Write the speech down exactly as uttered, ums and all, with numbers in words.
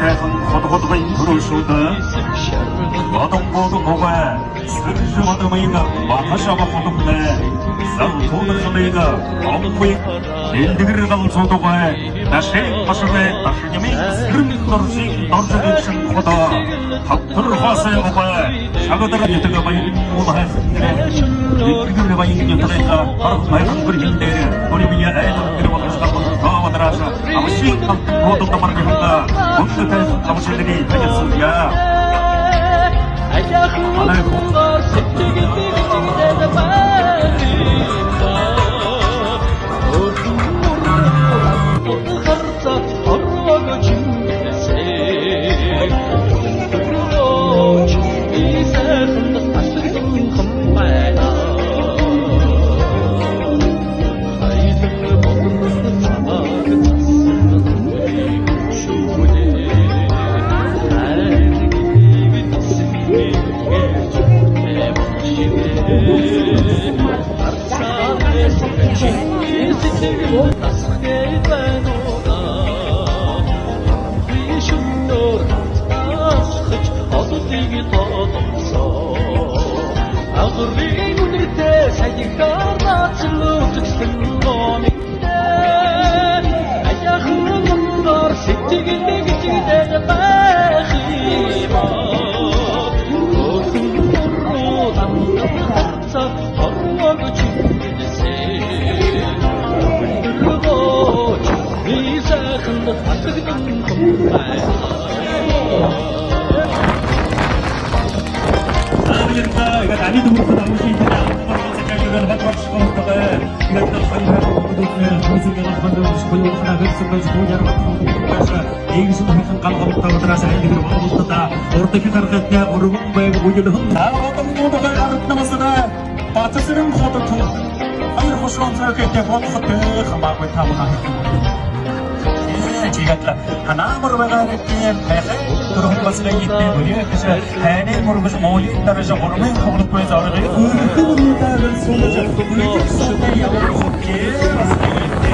Тайхан ходо ходо баян түрүүшүүдые Бадамбууд угай Сэржэ Бадамые батажа абаха худамнай. Залтууда хадыга Омбын Элдигэр галзууд угай Дашын Башагай Дашанимын Сэрэн Доржын Доржо гэгшын ходо. Табтар Хоосон угай Шагадар нютагай баян уулаһай Элдигэр баян нютагайнгаа арад майхан бэрхын дээрэ Оромой айлан гэр болон шагнал тоо бадараажа, абашын алтан ходо дамаржа, хүндэтэ абашадай танилсая. Манай Батасэрэн ходо хоёр хушуунтай хамаагүй табан. Э, тиигээд лэ һанаа мүр байгаа гээшэ, һайхан түргэн басагай эдтэй бүри гэжэ һайниинь мүргэжэ, муулиинь даража, гурбан хубилаг бай зоргой. Үргэн мүргэн дээрэ суулгажа, үргэн шүдэ ябуулха гээ басагай.